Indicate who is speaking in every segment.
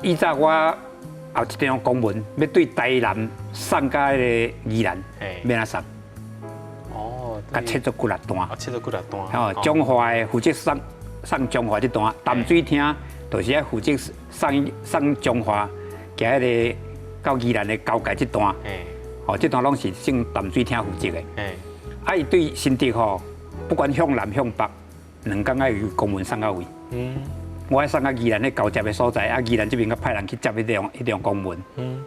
Speaker 1: 以早我有一張公文欲對台南送共彼个宜蘭，欲按怎送？共切做幾若段。
Speaker 2: 哦，切做幾若段。
Speaker 1: 吼，彰化的負責送送彰化這段，淡水廳就是愛負責送送彰化，行彼个到宜蘭的交界這段。吼，這段攏是姓淡水廳負責的。啊，伊對新竹吼，不管向南向北，2工愛有公文送到位。我愛送到宜蘭的交接的所在，啊，宜蘭這邊閣派人去接彼張公文。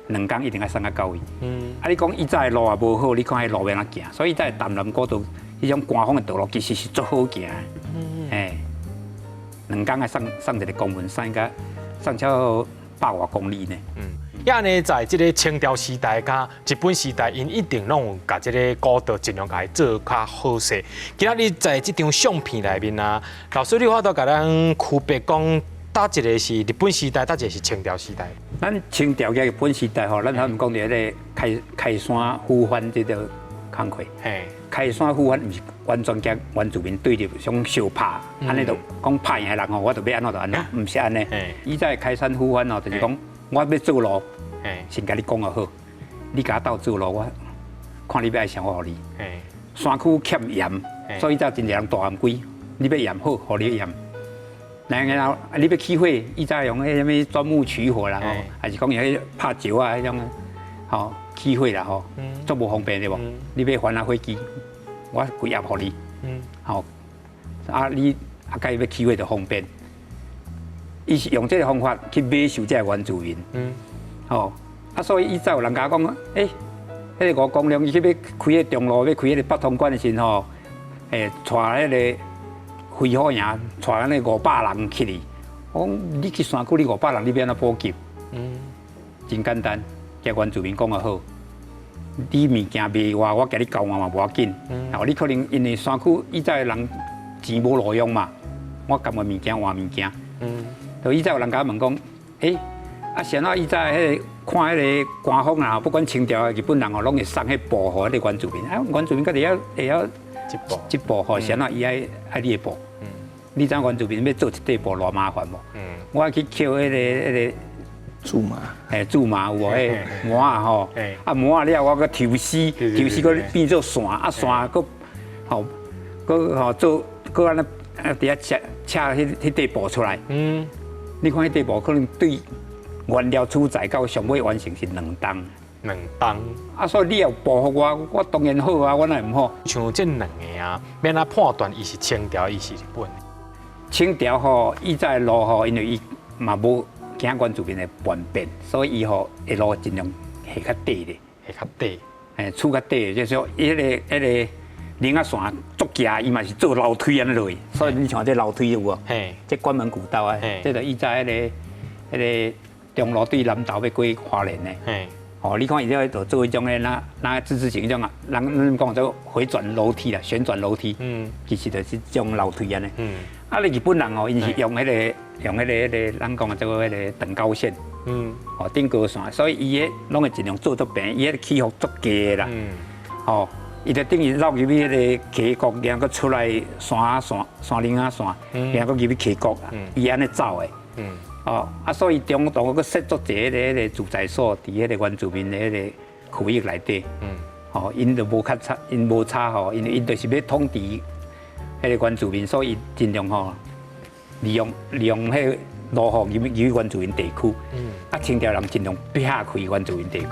Speaker 1: 2工一定愛送到到位。啊，你講以早的路也無好，你看彼路欲按怎行？所以以早的淡南古道，彼種官方的道路其實是足好行的。嘿，2工愛送送一个公文，送甲送超百外公里呢。
Speaker 2: 啊按呢，在這个清朝時代佮日本時代，𪜶一定攏有共這个古道盡量共伊做較好勢。今仔日在這張相片內面啊，老師你有法度共咱區別講，佗一个是日本時代，佗一个是清朝時代？
Speaker 1: 咱清朝佮日本時代吼，咱頭先講著彼个開開山撫番這個工課。開山撫番毋是完全共原住民對立，想相拍，按呢就講拍贏的人吼，我就欲按怎就按怎，毋是按呢。以早開山撫番吼，就是講我欲做路，先共你講好，你共我鬥做路，我看你欲愛啥，我予你。山區欠鹽，所以才真濟人大閷龜，你欲鹽好，予你鹽。然後你欲起火，以早用彼啥物鑽木取火啦吼，還是講用彼拍石仔彼種吼起火啦吼，足無方便對無？你欲番仔火機，我規盒予你。吼，啊你啊共欲起火就方便。伊是用這个方法去買受這个原住民。吼，啊，所以以早有人共我講，欸，彼个吳公亮伊去欲開彼中路，欲開彼个北通關的時吼，欸，帶彼个飛虎營，帶按呢500人去哩。我講你去山區，你五百人，你欲按怎補給？真簡單，共原住民講就好。你物件賣我，我共你交換嘛無要緊。哦，你可能因為山區以早的人錢無路用嘛，我甘願物件換物件。就以早有人共我問講，欸，啊，是按怎以早彼个看彼个官方啊，不管清朝的日本人哦，攏會送彼布予彼个原住民。啊，原住民家己會曉會曉
Speaker 2: 織布，
Speaker 1: 織布吼，是按怎伊愛愛你的布？你知影原住民欲做一塊布偌麻煩無？我愛去抾彼个
Speaker 3: 苧麻，
Speaker 1: 嘿，苧麻有無？彼麻仔吼，啊麻仔了我閣抽絲，抽絲閣變做線，啊線閣吼，閣吼做閣按呢佇遐切切彼彼塊布出來。你看彼塊布可能對原料取材到上尾完成是2冬。
Speaker 2: 2冬。
Speaker 1: 啊，所以你有布予我，我當然好啊，我哪會毋好？
Speaker 2: 像這兩个啊，欲按怎判斷伊是清朝，伊是日本？
Speaker 1: 清朝吼，以早的路吼，因為伊嘛無驚原住民的叛變，所以伊吼的路盡量下較短咧，
Speaker 2: 下較短，
Speaker 1: 嘿，取較短，就是說伊彼个林仔線足崎，伊嘛是做樓梯按呢落去，所以你像這樓梯有無？這關門古道啊，這就以早彼个中路對南投欲過花蓮的。哦，你看伊這就做彼種咧，若若之字形彼種啊，人咱講做回轉樓梯啦，旋轉樓梯，其實就是這種樓梯按呢。啊，你日本人哦，𪜶是用彼个用彼个咱講做彼个等高線，哦，等高線，所以伊彼攏會盡量做足平，伊彼个起伏足低的啦。哦，伊就等於繞入去彼个溪谷，然後閣出來山仔線、山嶺仔線，然後閣入去溪谷，伊按呢走的。哦，啊，所以中途閣設足濟彼個駐在所，佇彼个原住民的彼个區域內底。哦，𪜶就無較差，𪜶無差吼，因為𪜶就是欲統治彼个原住民，所以盡量吼利用利用彼个路吼入去原住民地區。啊，清朝人盡量避開原住民地區。